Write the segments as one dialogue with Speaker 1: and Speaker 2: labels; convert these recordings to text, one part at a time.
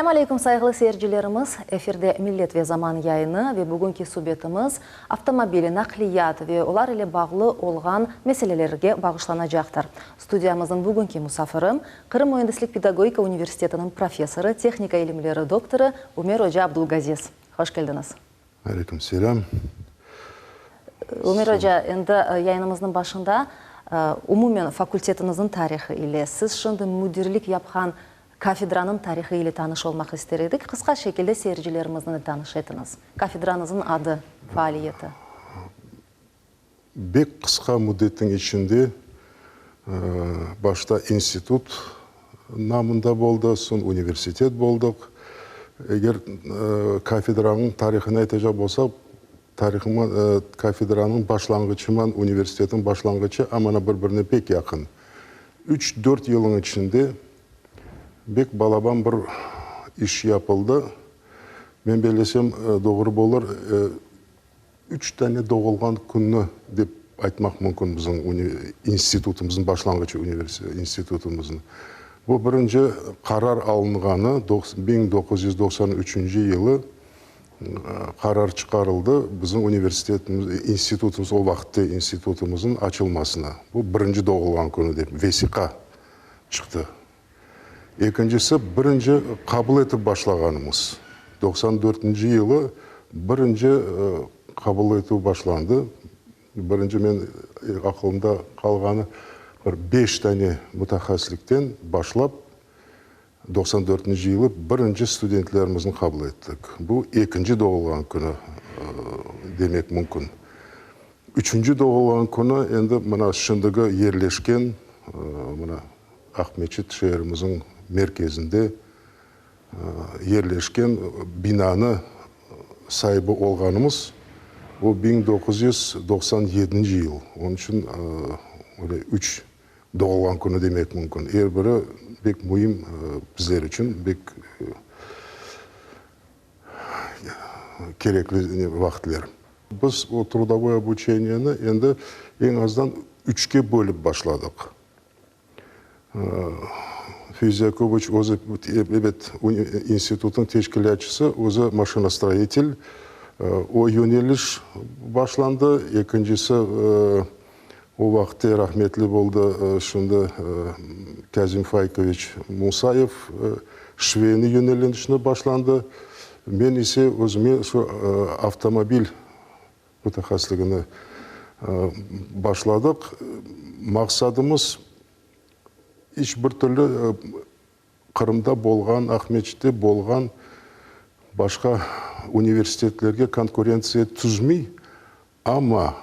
Speaker 1: Selâm aleyküm, sayğılı seyircilerimiz! Efirde Millet ve Zaman yayını ve bugünki subetimiz avtomobil, naqliyat ve olar ile bağlı olğan meselelerge bağışlanacaqtır. Studiyamıznıñ bugünki musafiri, Qırım müendislik-pedagogika universitetiniñ professorı, tehnika ilimleri doktorı Ümer oca Abdulgaziz. Hoş keldiñiz!
Speaker 2: Aleyküm selâm.
Speaker 1: Ümer oca, endi yayınımıznıñ başında umumen fakultetiñizniñ tarihı ile, siz şimdi müdirlik yapqan kafedranıñ tarihı ile tanış olmaq ister edik. Qısqa şekilde seyircilerimizni de tanış etiñiz. Kafedrañızıñ adı, faaliyeti.
Speaker 2: Bek qısqa müddetniñ içinde başta institut namında boldı, soñ universitet boldıq. Eger kafedranıñ tarihını aytacaq bolsaq, tarihıma kafedranıñ başlanğıçıman universitetniñ başlanğıçı amana bir-birine pek yaqın. Üç-dört yılın içinde bek balaban bir iş yapıldı. Men bellesem, doğru bolır, Üç tane doğulğan künni dep aytmaq mümkün bizim institutımıznıñ, başlanğıç institutımıznıñ. Bu birinci qarar alınğanı 1993 yılı qarar çıqarıldı bizim universitetimiz, institutımız, o vaqıtte institutımıznıñ açılmasına. Bu birinci doğulğan künü dep vesiqa çıqtı. Ekincisi, birinci qabul etip başlağanımız, 94-nci yılı birinci qabul etüv başlandı. Birinci men aqılımda qalğanı, bir beş tane mütehassislikten başlap, 94-nci yılı birinci studentlerimizni qabul ettik. Bu ekinci doğulğan künü demek mümkün. Üçünci doğulğan künü endi mına şimdigi yerleşken mına Aqmeçit şeerimizniñ merkezinde yerleşken binanı saibi olğanımız, o 1997 yıl. Onıñ içün öyle üç doğulğan künü demek mümkün. Er biri pek müim bizler içün, pek kerekli vaqıtler. Biz o trudovoy obuçeniyeni endi eñ azdan üçke bölip başladıq. Fevzi Yakuboviç özü, ebet, institutnıñ teşkilâtçısı, özü maşinostroitel. O yöneliş başlandı. Ekincisi, o vaqıtte rahmetli boldı şimdi Kâzim Faykoviç Musayev, şveyniy yönelinişni başlandı. Men ise özüme şu avtomobil mütehassisligini başladıq. Maqsadımız, iç bir türlü Qırımda bolğan, Aqmescitte bolğan başqa universitetlerge konkurentsiya tüzmey, amma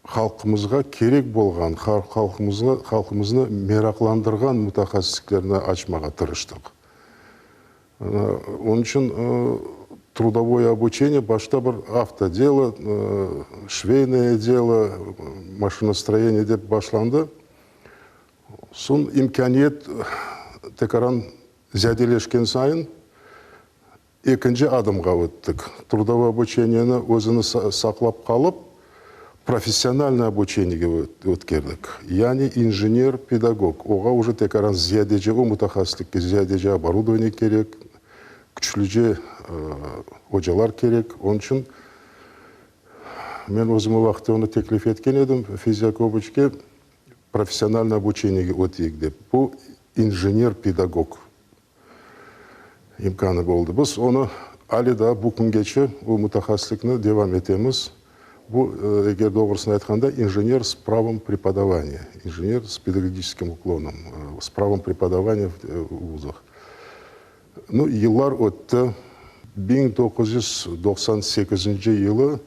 Speaker 2: halqımızğa kerek bolğan, halqımıznı meraqlandırğan mütehassisliklerni açmağa tırıştıq. Onıñ içün trudovoye obuçeniye başta bir avtodelo, şveynoye delo, maşinostroyeniye dep başlandı. Soñ imkâniyet tekaran ziyadeleşken sayın ekinci adımğa öttik. Trudovoye obuçeniyeni özüni saqlap qalıp, professionalnoye obuçeniyege ötkerdik. Yani injener-pedagog, oğa uje tekaran ziyadece, o mütehassislikke ziyadece oborudovaniye kerek, küçlüce ocalar kerek. Onıñ içün men özüm o vaqıtte onı teklif etken edim Feyzi Yakoboviçke, professionalnoye obuçeniyege öteyik dep. Bu injener-pedagog imkânı boldı. Biz onı ale daa bu küngece o mütehassislikni devam etemiz. Bu, eger doğrusını aytqanda, injener s pravom prepodavaniya, injener s pedagogiçeskim uklonom, s pravom prepodavaniya v vuzah. Nu, yıllar ötti. 1998 yılı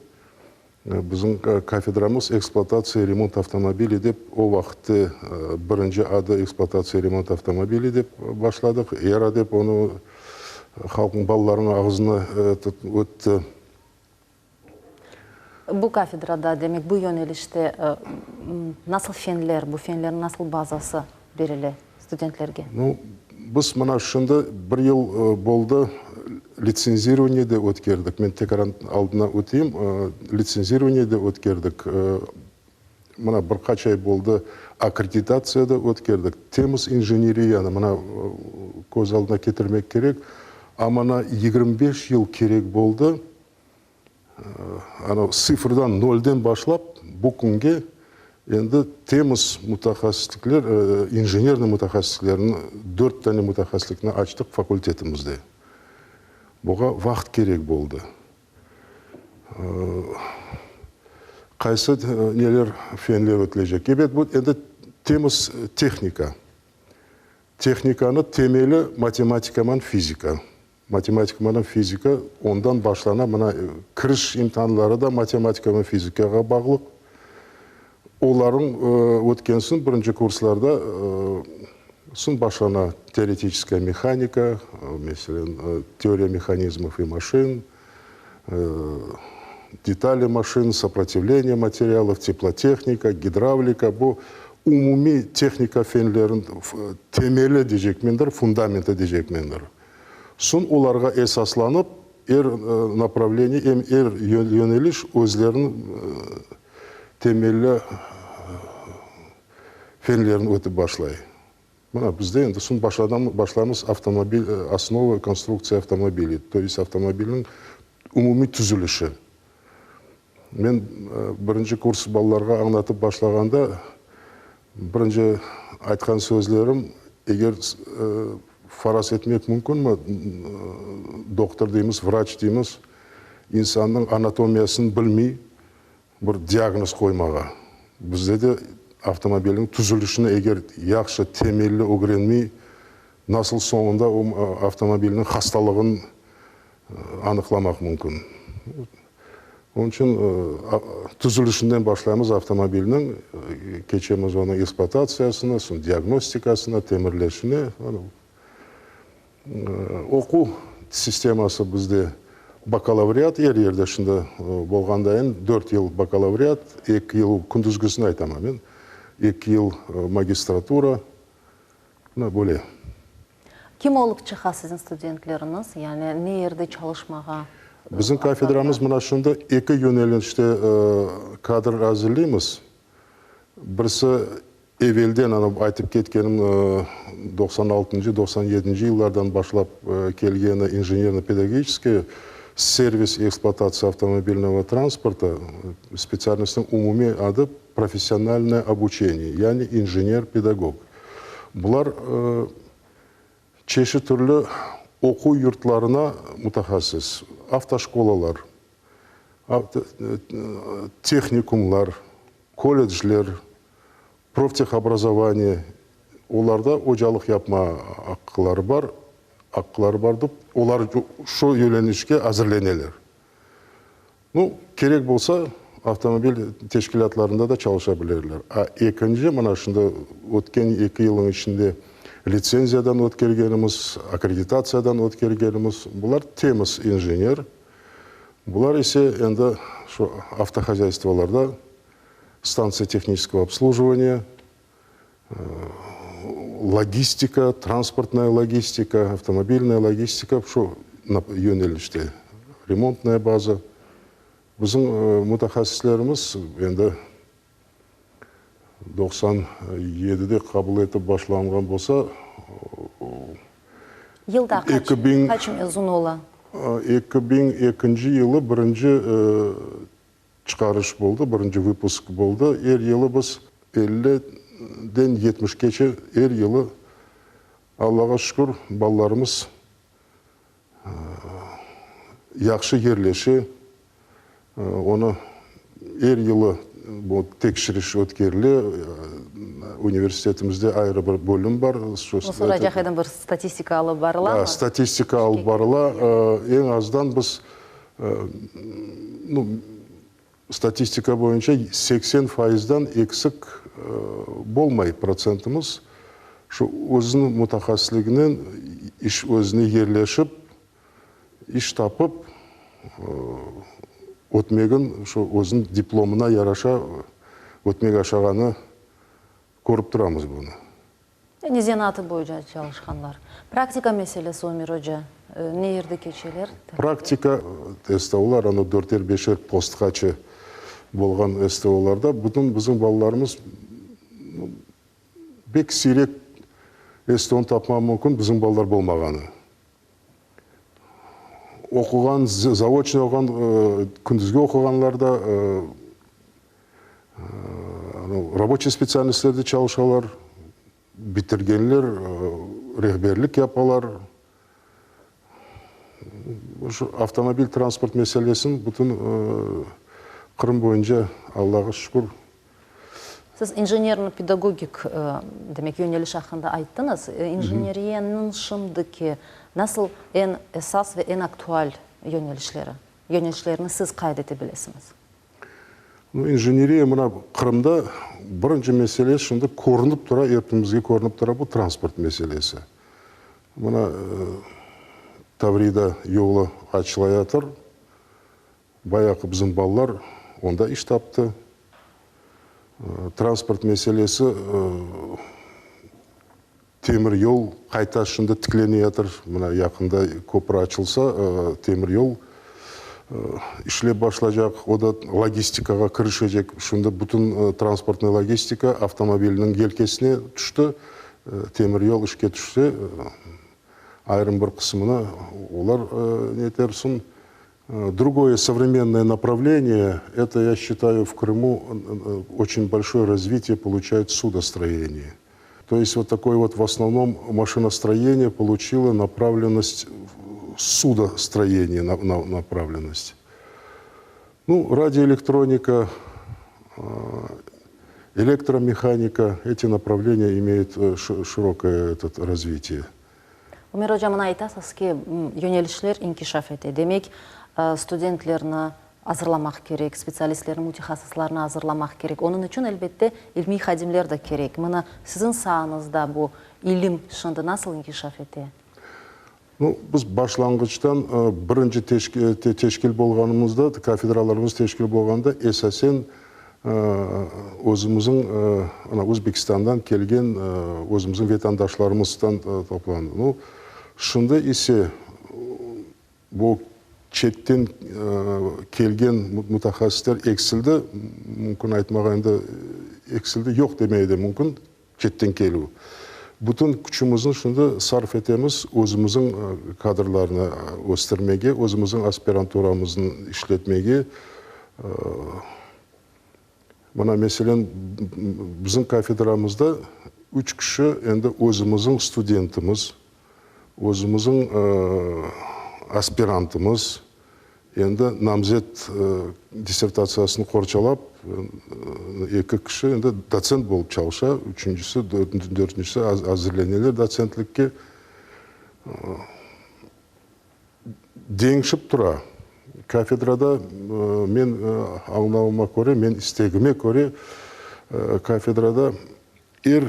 Speaker 2: Bizim kafedramız Ekspluatatsiya remont avtomobili dep, o vaqıtte birinci adı Ekspluatatsiya remont avtomobili dep başladıq. ERA dep onı halqnıñ balalarınıñ ağzına ötti.
Speaker 1: Bu kafedrada, demek, bu yönelişte nasıl fenler, bu fenlerniñ nasıl bazası berile studentlerge?
Speaker 2: Nu, biz mına şimdi bir yıl boldı, litsenzirovaniye de ötkerdik. Men tekrar aldına öteyim. Litsenzirovaniye de ötkerdik. Mına bir qaç ay boldı, akkreditatsiya da ötkerdik. Temiz injeneriyanı mına köz aldına ketirmek kerek. Amana 25 yıl kerek boldı, ana sıfırdan, nolden başlap bu künge endi temiz mütehassislikler, injenerniy mütehassisliklerni, dört tane mütehassislikni açtıq fakultetimizde. Buğa vaqıt kerek boldı. Qaysı neler fenler ötülecek? Ebet, bu endi temiz tehnika. Tehnikanı temeli matematikaman fizika. Matematikaman fizika, ondan başlana, mına, kiriş imtianları da matematikaman fizikağa bağlı. Olarıñ ötken soñ, birinci kurslarda soñ başlana teoretiçeskaya mehanika, meselen, teoriya mehanizmov i maşin, detali maşin, soprotivleniye materialov, teplotehnika, gidravlika, bu umumiy tehnika fenleriniñ temeli deycekmendir, fundamenti deycekmendir. Soñ olarğa esaslanıp, er napravleniye, em er yöneliş özleriniñ temelli fenlerini ötip başlay. Mına, bizde endi soñ başlamız avtomobil, osnovı konstruktsiya avtomobiley, to est avtomobilniñ umumiy tüzülişi. Men birinci kurs balalarğa añlatıp başlağanda, birinci aytqan sözlerim, eger faraz etmek mümkünmi, doqtor deymiz, vraç deymiz, insannıñ anatomiyasını bilmey bir diagnoz qoymağa. Bizde de avtomobilniñ tüzülişini eger yahşı, temelli ögrenmey, nasıl soñunda o avtomobilniñ hastalığın anıqlamaq mümkün. Onıñ içün tüzülişinden başlaymız avtomobilniñ, keçemiz onıñ ekspluatatsiyasına, soñ diagnostikasına, temirleşine. Oquv sisteması bizde bakalavriat, er yerde şimdi bolğandayın, dört yıl bakalavriat, eki yıl, kündüzgisini aytaman men, eki yıl magistratura, mına böyle.
Speaker 1: Kim olıp çıqa siziñ studentleriñiz, yani ne yerde çalışmağa
Speaker 2: Bizim kafedramız mına şimdi eki yönelişte kadr azırlıymız. Birisi evelden, ana aytıp ketkenim, 96-ncı, 97-nci yıllardan başlap kelgeni injenerno-pedagogiçeskiy servis i ekspluatatsiya avtomobilnogo transporta spetsialnostınıñ umumiy adı professionalnoye obuçeniye, yani injener-pedagog. Bular çeşit türlü oquv yurtlarına mütehassıs, avtoşkolalar, tehnikumlar, kollecler, proftehobrazovaniye, olarda ocalıq yapma aqqıları bar, aqqıları bar dep, olar şu yönelişke azırleneler. Nu, kerek bolsa, avtomobil teşkilâtlarında da çalışa bilirler. A ekinci, mına şimdi ötken eki yılnıñ içinde litsenziyadan ötkergenimiz, akkreditatsiyadan ötkergenimiz, bular temiz injener, bular ise endi şu avtohozyaystvolarda, stantsiya tehniçeskogo obslujivaniya, logistika, transportnaya logistika, avtomobilnaya logistika, şu yönelişte, remontnaya baza. Bizim mütehassislerimiz endi 97-de qabul etip başlanğan bolsa,
Speaker 1: Yılda qaç mezun ola?
Speaker 2: 2002-nci yılı birinci Çıqarış boldı, birinci vıpusk boldı. Er yılı biz elliden yetmişkeçe er yılı, Allağa şükür, balalarımız yahşı yerleşe. Onı er yılı bu tekşiriş ötkerile. Universitetimizde ayrı bir bölüm bar.
Speaker 1: Soracaq edim, bir statistika alıp barılamı?
Speaker 2: Statistika alıp barıla. Eñ azdan biz Statistika boyunca 80 faizdan eksik bolmay protsentimiz. Şu özüniñ mütehassisliginen iş özüne yerleşip, iş tapıp, ötmegin şu özüniñ diplomına yaraşa ötmek aşağanı körip turamız bunı.
Speaker 1: Yani zenaatı boyunca çalışqanlar. Praktika meselesi, Ömer oca, ne yerde keçeler?
Speaker 2: Praktika, STOlar, ana dörter, beşer postqaçı bolğan STOlarda bütün bizim balalarımız pek siyrek STOnı tapmaq mümkün, bizim balalar bolmağanı. Oquğan, zaoçno oquğan, kündüzgi oquğanlar da, raboçiy spetsialnostlerde çalışalar, bitirgenler rehberlik yapalar. Şu avtomobil transport meselesini bütün Qırım boyunca, Allağa şükür.
Speaker 1: Siz injenerno-pedagogik, demek, yöneliş aqqında ayttıñız. İnjeneriyeniñ şimdiki nasıl eñ esas ve eñ aktual yönelişleri, yönelişlerini siz qayd ete bilesiñiz?
Speaker 2: Nu, injeneriya mına Qırımda birinci mesele şimdi körünip tura, epimizge körünip tura, bu transport meselesi. Mına Tavrida yolu açılayatır. Bayağı bizim balalar onda iş taptı. Transport meselesi, temir yol qayta şimdi tikleneyatır. Mına yaqında köpür açılsa, temir yol işlep başlaycaq, o da logistikağa kirişecek. Şimdi bütün transportnıy logistika avtomobilniñ yelkesine tüşti. Temir yol işke tüşse, ayırım bir qısmını olar netersin. Drugoye sovremennoye napravleniye, eto, ya sçitayu, v Krımu oçen bolşoye razvitiye poluçayet sudostroyeniye. To est vot takoy vot v osnovnom maşinostroyeniye poluçilo napravlennost sudostroyeniye napravlennost. Nu, radioelektronika, elektromehanika, eti napravleniya imeyut şirokoye etot razvitiye.
Speaker 1: Ümer oca, mına aytasız ki, yönelişler inkişaf ete. Demek, studentlerni azırlamaq kerek, spetsialistlerni, mütehassıslarnı azırlamaq kerek. Onıñ içün, elbette, ilmiy hadimler de kerek. Mına siziñ saañızda bu ilim şimdi nasıl inkişaf ete?
Speaker 2: Nu, biz başlanğıçtan birinci teşkil bolğanımızda, kafedralarımız teşkil bolğanda esasen özümizniñ, ana, Özbekistandan kelgen özümizniñ vetandaşlarımızdan toplandı. Nu, şimdi ise bu çetten kelgen mütehassıslar eksildi, mümkün aytmağa endi eksildi, yoq demeye de mümkün, çetten kelüv. Bütün küçümizni şimdi sarf etemiz özümizniñ kadrlarnı östürmege, özümizniñ aspiranturamıznı işletmege. Mına, meselen, bizim kafedramızda üç kişi endi özümizniñ studentimiz, özümizniñ aspirantımız, Endi namzet dissertatsiyasını qorçalap, eki kişi endi dotsent bolıp çalışa, üçüncisi, dörtüncisi azırleneler dotsentlikke. Deñişip tura. Kafedrada, men añlawıma köre, men istegime köre, kafedrada er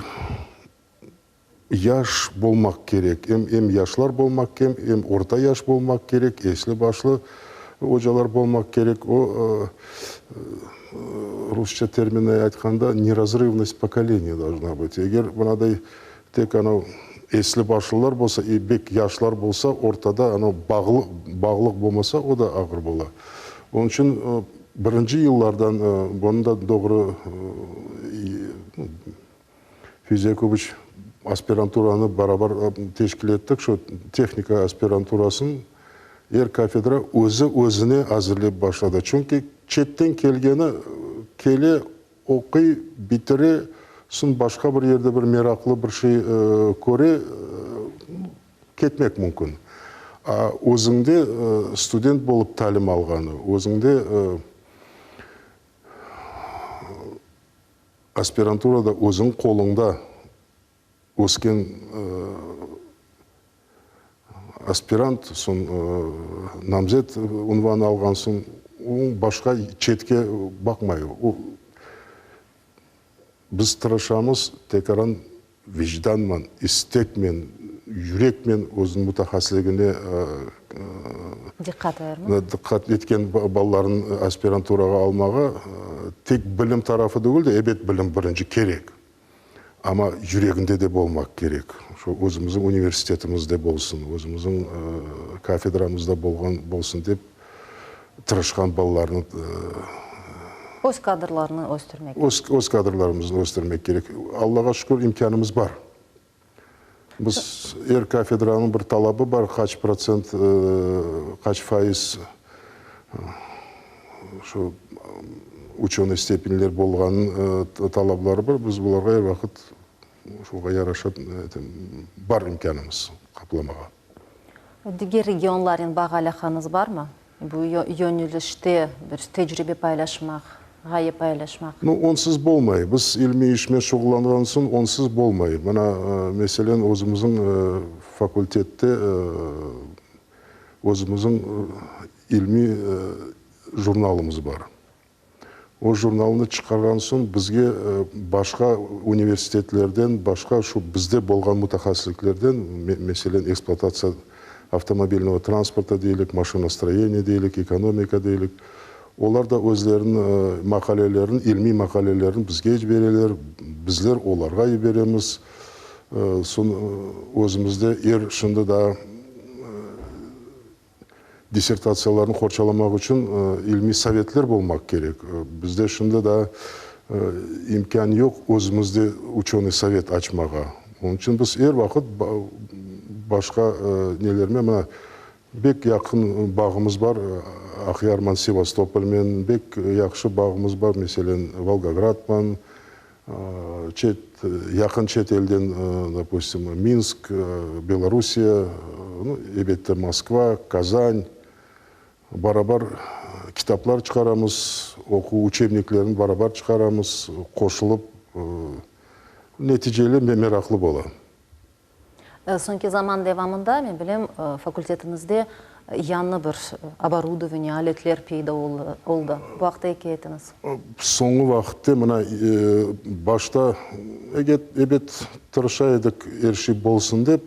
Speaker 2: Yaş bolmaq kerek, em em yaşlar bolmaq kem, em orta yaş bolmaq kerek, esli-başlı ocalar bolmaq kerek. O, rusça terminni aytqanda, nerazrıvnost pokoleniya dolžna bıt. Eger mınaday tek anav esli-başlılar bolsa i bek yaşlar bolsa, ortada anav bağlı bağlıq bolmasa, o da ağır bola. Onıñ içün birinci yıllardan bunı da doğru Fevzi Yakuboviç, aspiranturanı barabar teşkil ettik, şu tehnika aspiranturasın er kafedra özü özüne azırlep başladı. Çünki çetten kelgeni kele, oquy, bitire, soñ başqa bir yerde bir meraqlı bir şey köre, ketmek mümkün. A özüñde student bolıp talim alğanı, özüñde Aspiranturada özüñ qoluñda ösken aspirant, soñ namzet unvanı alğan soñ, o başqa çetke baqmay. O, biz tırışamız tekaran Vicdanman, istekmen, yürekmen özüniñ mütehassisligine
Speaker 1: Diqqat ayırmaq.
Speaker 2: Diqqat etken balalarnı aspiranturağa almağa, tek bilim tarafı degil de, ebet, bilim birinci kerek, amma yüreginde de bolmaq kerek. Şu özümizniñ universitetimizde bolsun, özümizniñ kafedramızda bolğan bolsun dep tırışqan balalarnı.
Speaker 1: Öz kadrlarını östürmek.
Speaker 2: Öz, öz kadrlarımıznı östürmek kerek. Allağa şükür, imkânımız bar. Biz, er kafedranıñ bir talabı bar, qaç protsent, qaç faiz şu uçenıy stepenler bolğanınıñ talapları bar. Biz bularğa er vaqıt şuğa yaraşa bar imkânımız qaplamağa.
Speaker 1: Diger regionlarnen bağ-alâqañız barmı? Bu yönelişte bir tecribe paylaşmaq, ğaye paylaşmaq.
Speaker 2: Nu, onsız bolmay. Biz ilmiy işmen şuğullanğan soñ, onsız bolmay. Mına, meselen, özümizniñ fakultette özümizniñ ilmiy jurnalımız bar. O jurnalnı çıqarğan soñ bizge başqa universitetlerden, başqa şu bizde bolğan mütehassısliklerden, meselen, ekspluatatsiya avtomobilnogo transporta deylik, maşinostroyeniye deylik, ekonomika deylik, olar da özleriniñ maqalelerini, ilmiy maqalelerini bizge yibereler, bizler olarğa yiberemiz. Soñ özümizde er şimdi daa Dissertatsiyalarnı qorçalamaq içün ilmiy sovetler bolmaq kerek. Bizde şimdi daa imkân yoq özümizde uçenıy sovet açmağa. Onıñ içün biz er vaqıt başqa nelerme, mına, bek yaqın bağımız bar Aqyarman, Sevastopolmen, bek yahşı bağımız bar, meselen, Volgogradman, Çet, yaqın çet elden, dopustim, Minsk, Belorusiya, nu, elbette, Moskva, Kazan, barabar kitaplar çıqaramız, oquv uçebniklerini barabar çıqaramız, qoşulıp, neticeli ve meraqlı bola.
Speaker 1: Soñki zaman devamında, men bilem, fakultetiñizde yañı bir oborudovaniye, aletler peyda oldı. Bu aqta ikâye etiñiz.
Speaker 2: Soñu vaqıtte mına başta, ebet, tırışa edik er şey bolsun dep,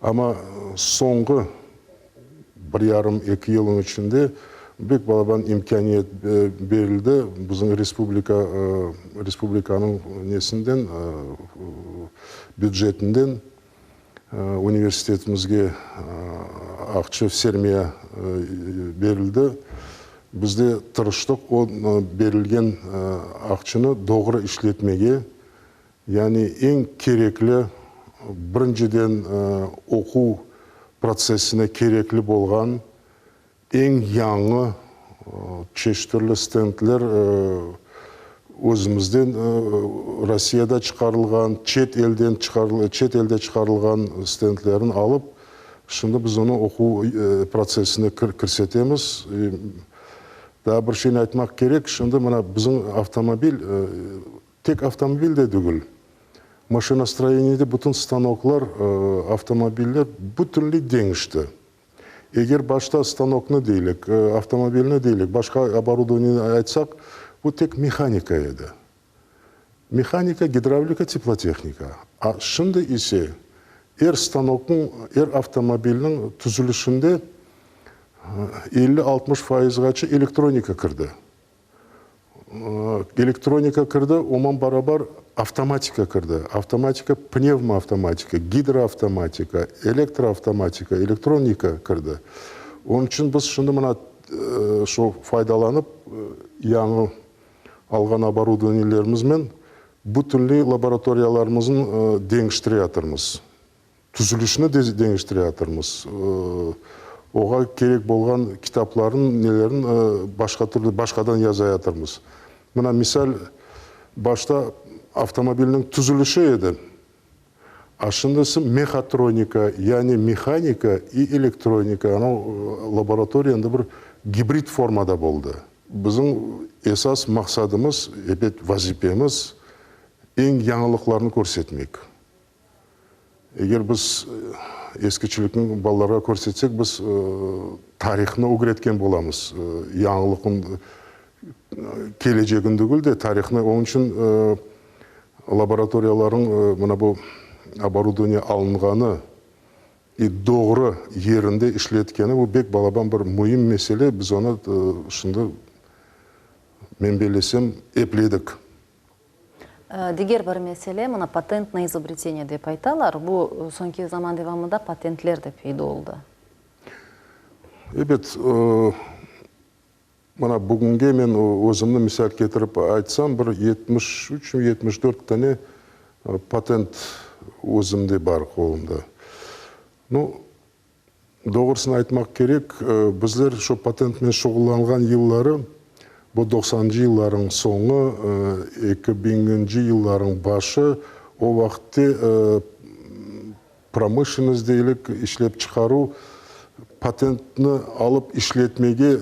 Speaker 2: amma soñğı Bir yarım, eki yılnıñ içinde bek balaban imkâniyet berildi bizim respublika, respublikanıñ nesinden, bücetinden universitetimizge aqça, sermiya berildi. Biz de tırıştıq o berilgen aqçanı doğru işletmege, Yani eñ kerekli, birinciden oquv protsessine kerekli bolğan eñ yañı çeşit türlü stendler özümizden Rossiyada çıqarılğan, çet elden çet elde çıqarılğan stendlerni alıp, şimdi biz onı oquv protsessine kirsetemiz. Daa bir şeyni aytmaq kerek, şimdi mına bizim avtomobil Tek avtomobil de degil, maşinostroyeniyede bütün stanoklar, avtomobiller bütünley deñişti. Eger başta stanoknı deylik, avtomobilni deylik, başqa oborudovaniyeni aytsaq, bu tek mehanika edi. Mehanika, gidravlika, teplotehnika. A şimdi ise er stanoknıñ, er avtomobilniñ tüzülişinde 50-60 fayızğaçı elektronika kirdi. Elektronika kirdi, oman barabar avtomatika kirdi. Avtomatika, pnevmoavtomatika, gidroavtomatika, elektroavtomatika, elektronika kirdi. Onıñ içün biz şimdi mına şu faydalanıp, yañı alğan oborudovaniyelerimizmen bütünley laboratoriyalarımıznı deñiştireyatırmız. Tüzülişni de deñiştireyatırmız. Oğa kerek bolğan kitapların, nelerin başqa türlü, başqadan yazayatırmız. Mına, misal, başta avtomobilniñ tüzülişi edi, a şimdisi mehatronika, yani mehanika i elektronika, anav laboratoriya endi bir gibrid formada boldı. Bizim esas maqsadımız, ebet, vazifemiz, eñ yañılıqlarnı körsetmek. Eger biz eskiçilikni balalarğa körsetsek, biz tarihnı ögretken bolamız, yañılıqnıñ kelecegini degil de, tarihnı. Onıñ içün laboratoriyalarnıñ mına bu oborudovaniye alınğanı i doğru yerinde işletkeni, bu bek balaban bir müim mesele. Biz onı şimdi, men bellesem, epledik.
Speaker 1: Diger bir mesele, mına patent na izobreteniye dep aytalar, bu soñki zaman devamında patentler de peyda oldı.
Speaker 2: Ebet, mına bugünge men özümni misal ketirip aytsam, bir 73 mi, 74 tane patent özümde bar, qolumda. Nu, doğrusını aytmaq kerek, bizler şu patentnen şuğullanğan yılları, bu doqsanıncı yıllarıñ soñu, eki biñinci yıllarıñ başı, o vaqıtte promışlennost deylik, işlep çıqaruv, patentni alıp işletmege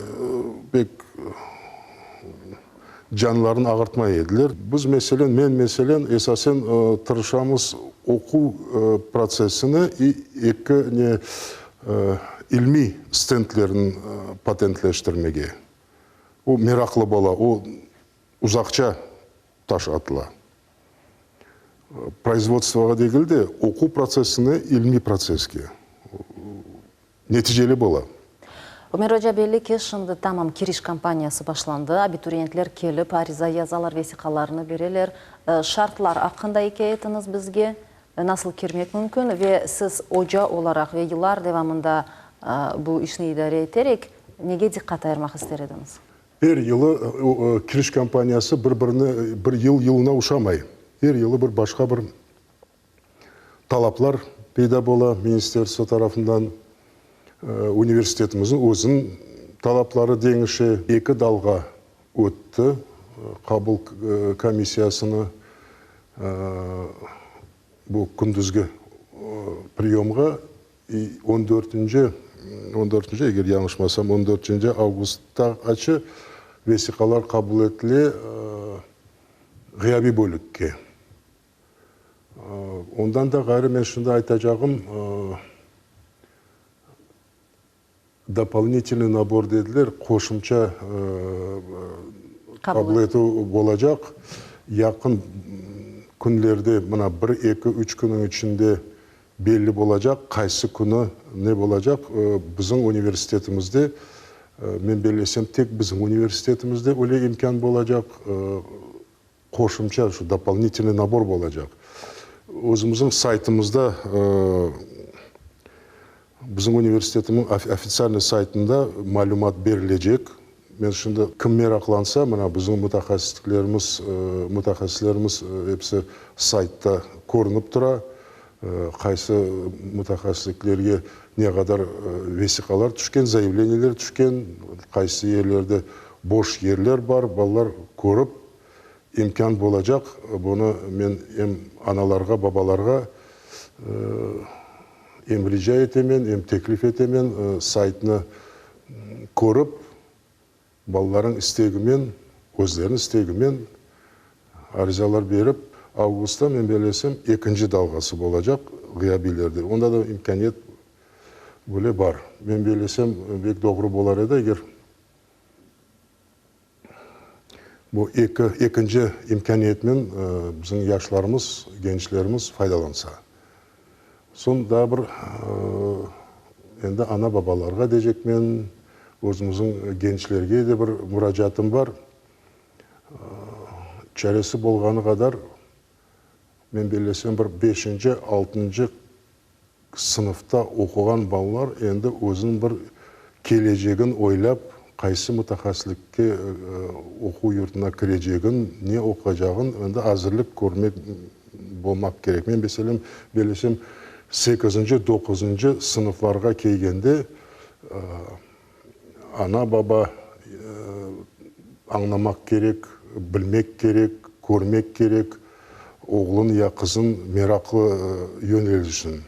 Speaker 2: pek canlarını ağırtmay ediler. Biz, meselen, men, meselen, esasen tırışamız oquv protsessini i eki ne ilmiy stendlerni patentleştirmege. O meraqlı bola, o uzaqça taş atıla. Proizvodstvoğa degil de, oquv protsessine, ilmiy protsesske. Neticeli bola.
Speaker 1: Ömer oca, belli ki, şimdi tamam kiriş kampaniyası başlandı, abituriyentler kelip, ariza yazalar, vesiqalarını bereler. Şartlar aqqında ikâye etiñiz bizge, nasıl kirmek mümkün ve siz oca olaraq ve yıllar devamında bu işni idare eterek, nege diqqat ayırmaq ister ediñiz?
Speaker 2: Er yılı kiriş kampaniyası bir-birine, bir yıl yılına uşamay. Er yılı bir başqa bir talaplar peyda bola ministerstvo tarafından, universitetimizniñ özüniñ talapları deñişe. Eki dalğa ötti qabul komissiyasını bu kündüzgi priyomğa. On dörtünci, on dörtünci, eger yañlışmasam, on dörtünci avgusttaqaçı vesiqalar qabul etile ğıyabiy bölükke. Ondan da ğayrı men şimdi aytacağım, dopolnitelnıy nabor dediler, qoşumça qabul etüv olacaq. Yaqın künlerde, mına bir, eki, üç künniñ içinde belli olacaq, qaysı künü ne olacaq. Bizim universitetimizde, men bellesem, tek bizim universitetimizde öyle imkân olacaq. Qoşumça, şu dopolnitelnıy nabor bolacaq. Özümizniñ saytımızda, bizim universitetimniñ ofitsialnıy saytında malümat berilecek. Men şimdi kim meraqlansa, mına bizim mütehassisliklerimiz, mütehassislerimiz episi saytta körünip tura. Qaysı mütehassisliklerge ne qadar vesiqalar tüşken, zayavleniyeler tüşken, qaysı yerlerde boş yerler bar, balalar körip, imkân bolacaq. Bunı men em analarğa, babalarğa em rica etemen, em teklif etemen, saytnı körip, Balalarıñ istegimen, özleriniñ istegimen arizalar berip, avgustta, men bellesem, ekinci dalğası bolacaq ğıyabiylerde. Onda da imkâniyet böyle bar. Men bellesem, bek doğru bolar edi, eger bu eki, ekinci imkâniyetnen bizim yaşlarımız, gençlerimiz faydalansa. Soñ daa bir, endi ana-babalarğa deycekmen, özümizniñ gençlerge de bir muracaatım bar. Çaresi bolğanı qadar, men bellesem, bir beşinci, altıncı sınıfta oquğan balalar endi özüniñ bir kelecegin oylap, qaysı mütehassislikke oquv yurtuna kirecegin, ne oquycağın endi azırlıq körmek bolmaq kerek. Men, meselem, bellesem, sekizinci, doquzıncı sınıflarğa kelgende ana-baba añlamaq kerek, bilmek kerek, körmek kerek oğlun ya qızın meraqlı yönelişini.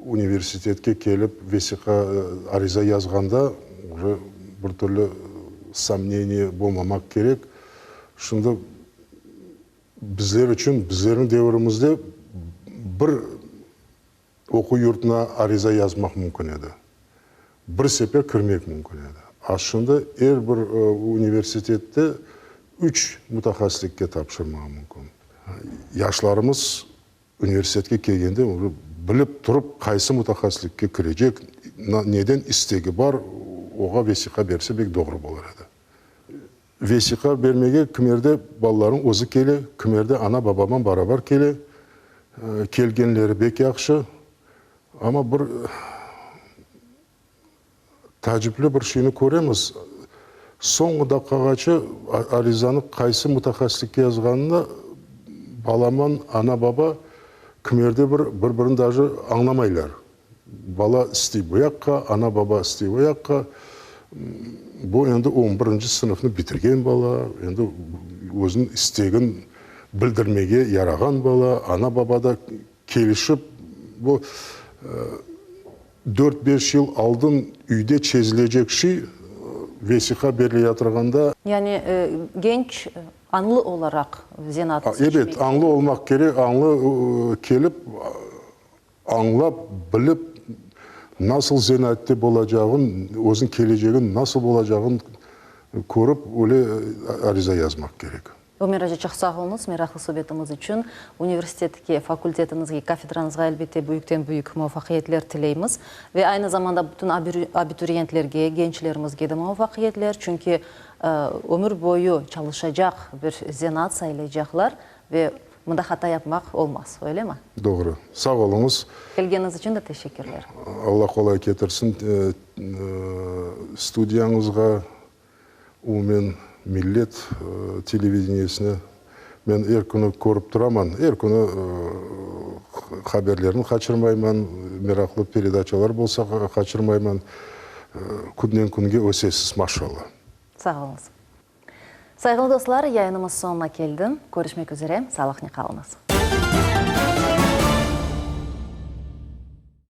Speaker 2: Universitetke kelip vesiqa, ariza yazğanda uje bir türlü somneniye bolmamaq kerek. Şimdi bizler içün, bizlerniñ devirimizde bir oquv yurtuna ariza yazmaq mümkün edi. Bir sefer kirmek mümkün edi. A şimdi er bir universitette üç mütehassislikke tapşırmağa mümkün. Yaşlarımız Universitetke kelgende uje bilip turıp qaysı mütehassislikke kirecek, neden istegi bar, oğa vesiqa berse bek doğru bolar edi. Vesiqa bermege kimerde balalarnıñ özü kele, kimerde ana-babaman barabar kele. Kelgenleri bek yahşı, amma bir Taacipli bir şeyni köremiz, soñki daqqağaçı arizanı qaysı mütehassislikke yazğanını balaman ana-baba. Kimerde bir, bir-birini daje añlamaylar. Bala istey bu yaqqa, ana-baba istey o yaqqa. Bu endi on birinci sınıfnı bitirgen bala, endi özüniñ istegin bildirmege yarağan bala, ana-baba da kelişip, bu dört-beş yıl aldın üyde çezilecek şey, vesiqa berileyatırğanda.
Speaker 1: Yani genç añlı olaraq zenaat seçmek.
Speaker 2: Ebet, añlı olmaq kerek, añlı kelip, Añlap, bilip, nasıl zenatte bolacağın, özüniñ kelecegin nasıl bolacağın körip, öyle ariza yazmaq kerek.
Speaker 1: Ömer aca, çoq sağ oluñız meraqlı subetimiz içün. Universitetke, fakultetiñizge, kafedrañızğa elbette büyükten-büyük muvafaqiyetler tileymiz. Ve aynı zamanda bütün abituriyentlerge, gençlerimizge de muvafaqiyetler, çünki ömür boyu çalışacaq bir zenaat saylaycaqlar ve Mında hata yapmaq olmaz, öylemi?
Speaker 2: Doğru. Sağ oluñız.
Speaker 1: Kelgeniñiz içün de teşekkürler.
Speaker 2: Alla qolay ketirsin studiyañızğa, umumen Millet televideniyesine. Men er künü körip turaman, er künü haberlerni qaçırmayman, meraqlı peredaçalar bolsa qaçırmayman. Künden künge ösesiz, maşalla.
Speaker 1: Sağ oluñız. Sayğılı dostlar, yayınımız soñuna keldi. Körüşmek üzere, sağlıqnen qalıñız.